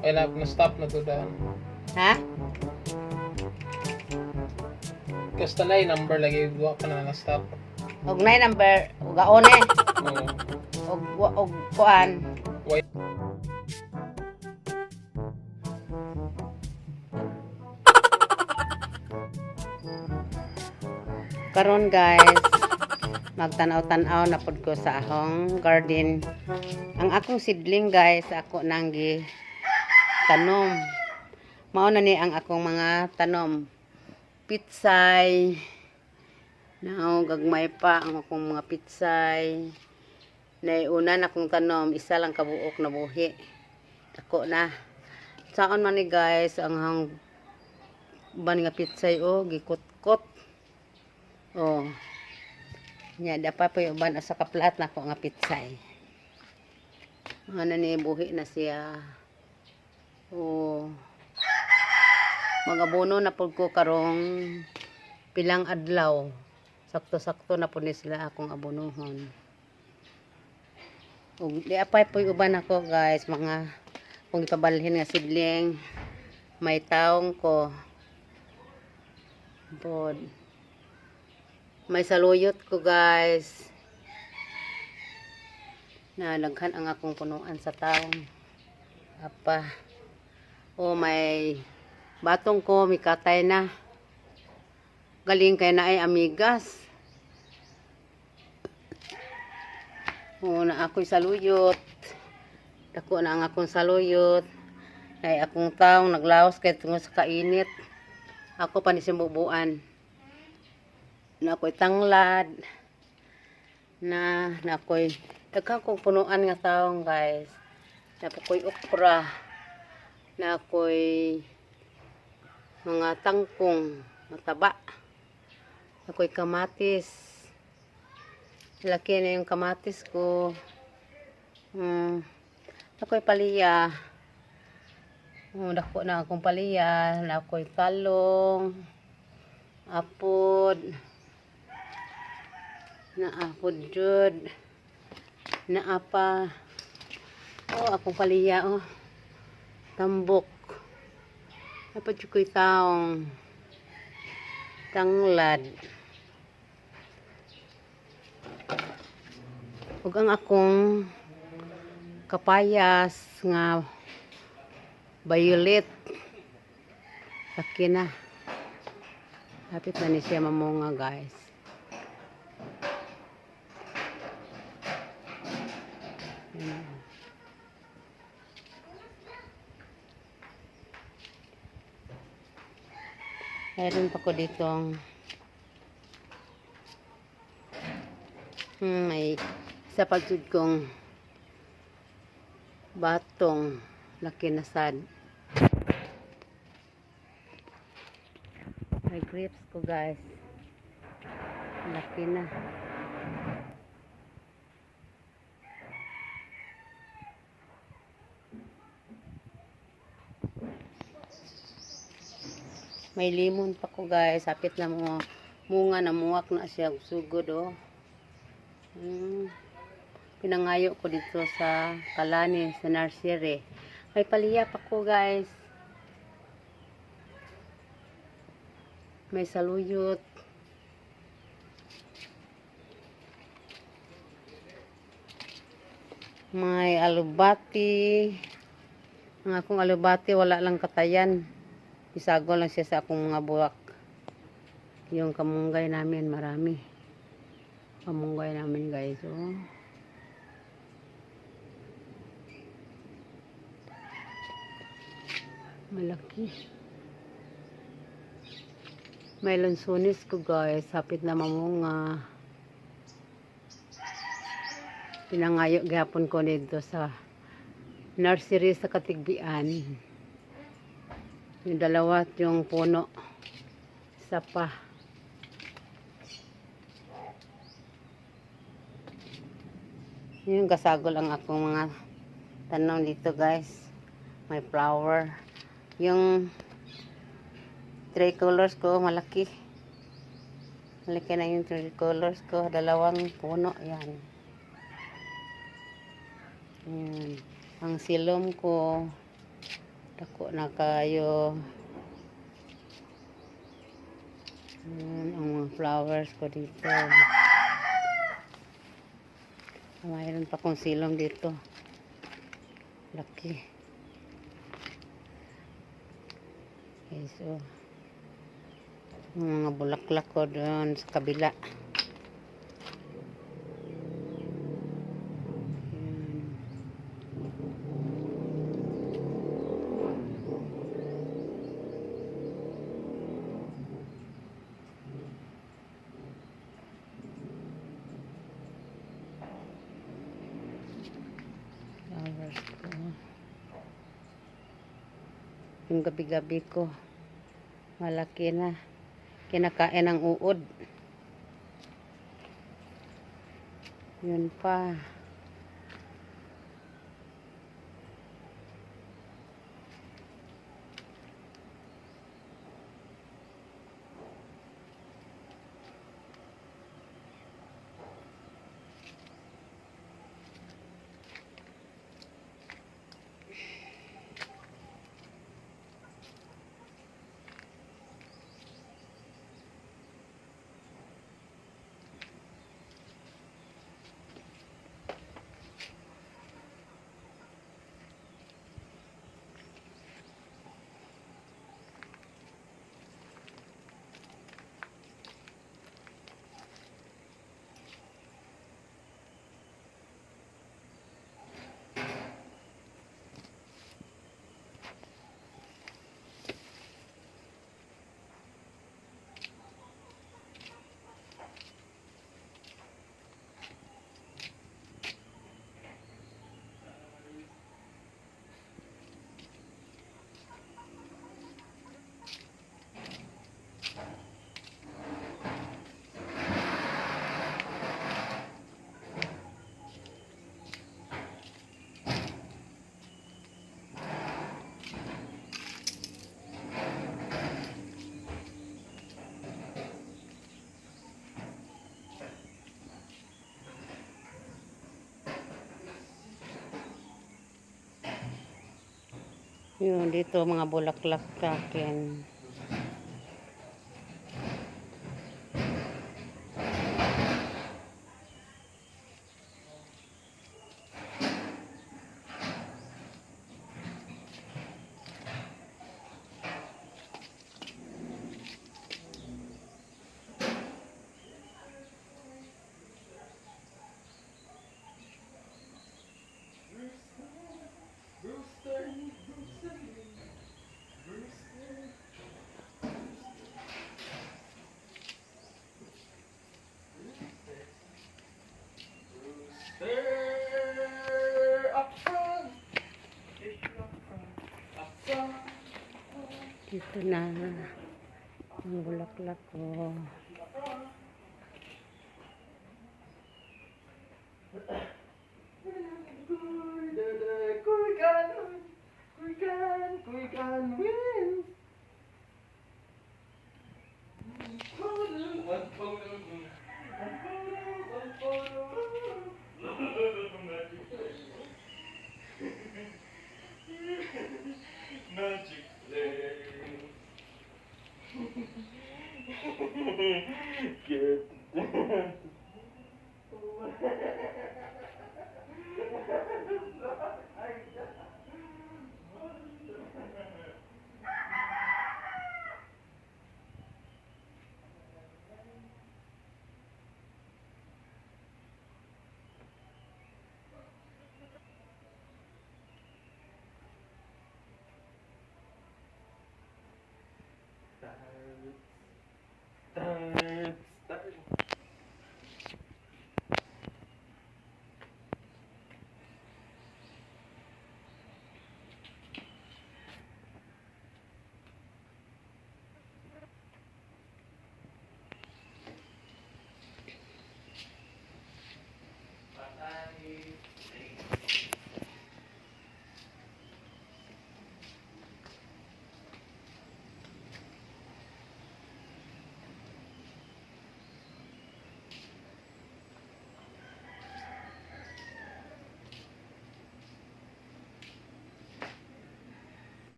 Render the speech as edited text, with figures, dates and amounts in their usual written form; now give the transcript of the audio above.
Ay na stop na to daan. Ha? Kasta na number lagi wa pa na na stop. Og nay number og aon eh. Oo. Og kuan. Why? Karon guys, magtanaw-tanaw na pud ko sa akong garden. Ang akong seedling guys, ako nang gi tanom. Mao na ni ang akong mga tanom. Pitsay. Nao gagmay pa ang akong mga pitsay. Naiuna na akong tanom, isa lang kabuok na buhi. Dako na. Saan man ni guys ang hang ban nga pitsay oh, gikutkot. Oh. Nya dapat pa yung uban asa ka plat na ako nga pitsay. Ano ni buhi na siya. Oh. Magabono na pud ko karong pilang adlaw. Sakto-sakto na pud ni sila akong abonohon. Ug di apay po'y uban ako guys, mga kung ipabalhin nga sidling may taong ko. Pod. May saluyot ko guys. Nalaghan ang akong punuan sa taong. Apa. O may batong ko, may katay na. Galing kay na ay amigas. O na ako'y saluyot. Dako na ang akong saluyot. Ay akong taong naglaos kay tungod sa kainit. Ako pa ni simubuan na ako'y tanglad na na ako'y daghan kong punuan nga taong guys, na ako'y okra, na ako'y mga tangkong mataba, ako'y kamatis. Laki na yung kamatis ko. Ako'y paliya. Oh, dako na akong paliya, na ako'y talong, apod na apod jud na apa. Oh, akong paliya oh, tambok. Dapat jud ko'y taong tanglad ug ang akong kapayas nga violet, laki na, hapit na ni siya mamunga guys. Ayan. Meron pa ko ditong may isa pa jud kong batong, laki na sad. May grapes ko guys. Laki na. May lemon pa ko guys. Sapit na mo munga na muwak na siya sugod oh. Pinangayo ko dito sa Kalani sa nursery. May paliya pa ko guys. May saluyot. May alubati. Ang akong alubati wala lang katayan. Isago lang siya sa akong mga buwak. Yung kamunggay namin marami. Kamunggay namin guys. Oh. Malaki. May lansones ko guys. Hapit na mamunga. Pinangayo gihapon ko nito sa nursery sa Katigbian. Yung dalawa at yung puno. Isa pa. Yung kasagol ang akong mga tanong dito guys. May flower. Yung tricolors ko malaki. Malaki na yung tricolors ko. Dalawang puno. Yan. Yan. Ang silom ko. Dako na kayo. Ayan, ang mga flowers ko dito. Mayroon pa kong silong dito. Laki. Okay, so, ang mga bulaklak ko doon sa kabila. Ayan. Flowers ko. Yung gabi-gabi ko. Malaki na. Kinakain ang uod. Yun pa. Yun, dito mga bulaklak sa akin. Brewster, Brewster, Brewster. Brewster up front. Up front. Up front. Dito na ang bulaklak ko. Kuigan, Kuigan, Kuigan wins. One photo, one photo, one photo, one photo. Magic play. Get